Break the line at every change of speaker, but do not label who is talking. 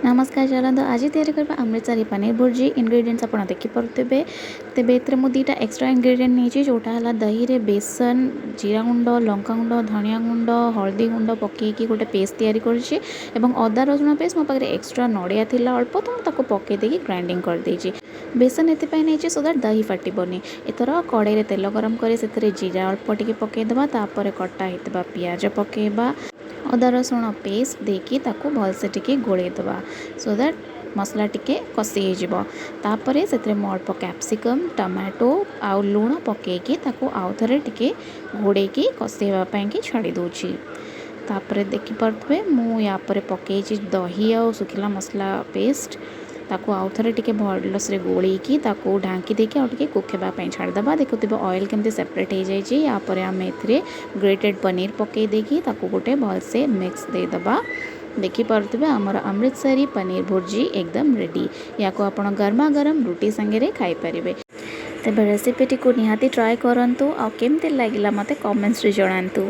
ନମସ୍କାର। ଚାଲନ୍ତୁ, ଆଜି ତିଆରି କରିବା ଅମୃତସରୀ ପନିର ଭୁର୍ଜି। ଇନଗ୍ରିଡ଼ିଏଣ୍ଟସ୍ ଆପଣ ଦେଖିପାରୁଥିବେ। ତେବେ ଏଥିରେ ମୁଁ ଦୁଇଟା ଏକ୍ସଟ୍ରା ଇନଗ୍ରିଡ଼ିଏଣ୍ଟ ନେଇଛି, ଯେଉଁଟା ହେଲା ଦହିରେ ବେସନ, ଜିରା ଗୁଣ୍ଡ, ଲଙ୍କା ଗୁଣ୍ଡ, ଧନିଆ ଗୁଣ୍ଡ, ହଳଦୀ ଗୁଣ୍ଡ ପକାଇକି ଗୋଟେ ପେଷ୍ଟ ତିଆରି କରିଛି ଏବଂ ଅଦା ରସୁଣ ପେଷ୍ଟ। ମୋ ପାଖରେ ଏକ୍ସଟ୍ରା ନଡ଼ିଆ ଥିଲା ଅଳ୍ପ, ତ ମୁଁ ତାକୁ ପକାଇ ଦେଇକି ଗ୍ରାଇଣ୍ଡିଙ୍ଗ କରିଦେଇଛି। ବେସନ ଏଥିପାଇଁ ନେଇଛି ସୋ that ଦହି ଫାଟିବନି। ଏଥର କଡ଼େଇରେ ତେଲ ଗରମ କରି ସେଥିରେ ଜିରା ଅଳ୍ପ ଟିକେ ପକାଇଦେବା। ତାପରେ କଟା ହେଇଥିବା ପିଆଜ ପକାଇବା, ଅଦା ରସୁଣ ପେଷ୍ଟ ଦେଇକି ତାକୁ ଭଲସେ ଟିକେ ଗୋଳେଇ ଦେବା, ସୋ that ମସଲା ଟିକେ କଷି ହେଇଯିବ। ତାପରେ ସେଥିରେ ମୁଁ ଅଳ୍ପ କ୍ୟାପ୍ସିକମ୍, ଟମାଟୋ ଆଉ ଲୁଣ ପକାଇକି ତାକୁ ଆଉ ଥରେ ଟିକେ ଘୋଡ଼େଇକି କଷେଇବା ପାଇଁକି ଛାଡ଼ି ଦେଉଛି। ତାପରେ ଦେଖିପାରୁଥିବେ, ମୁଁ ୟା ପରେ ପକାଇଛି ଦହି ଆଉ ଶୁଖିଲା ମସଲା ପେଷ୍ଟ। ତାକୁ ଆଉ ଥରେ ଟିକେ ଭଲସେ ଗୋଳେଇକି, ତାକୁ ଢାଙ୍କି ଦେଇକି ଆଉ ଟିକେ କୁକ୍ ହେବା ପାଇଁ ଛାଡ଼ିଦେବା। ଦେଖୁଥିବେ, ଅଏଲ୍ କେମିତି ସେପାରେଟ୍ ହେଇଯାଇଛି। ୟା ପରେ ଆମେ ଏଥିରେ ଗ୍ରେଟେଡ଼ ପନିର ପକାଇ ଦେଇକି ତାକୁ ଗୋଟେ ଭଲସେ ମିକ୍ସ ଦେଇଦେବା। ଦେଖିପାରୁଥିବେ, ଆମର ଅମୃତସରୀ ପନିର ଭୁର୍ଜି ଏକଦମ ରେଡ଼ି। ୟାକୁ ଆପଣ ଗରମା ଗରମ ରୁଟି ସାଙ୍ଗରେ ଖାଇପାରିବେ। ତେବେ ରେସିପିଟିକୁ ନିହାତି ଟ୍ରାଏ କରନ୍ତୁ ଆଉ କେମିତି ଲାଗିଲା, ମୋତେ କମେଣ୍ଟସରେ ଜଣାନ୍ତୁ।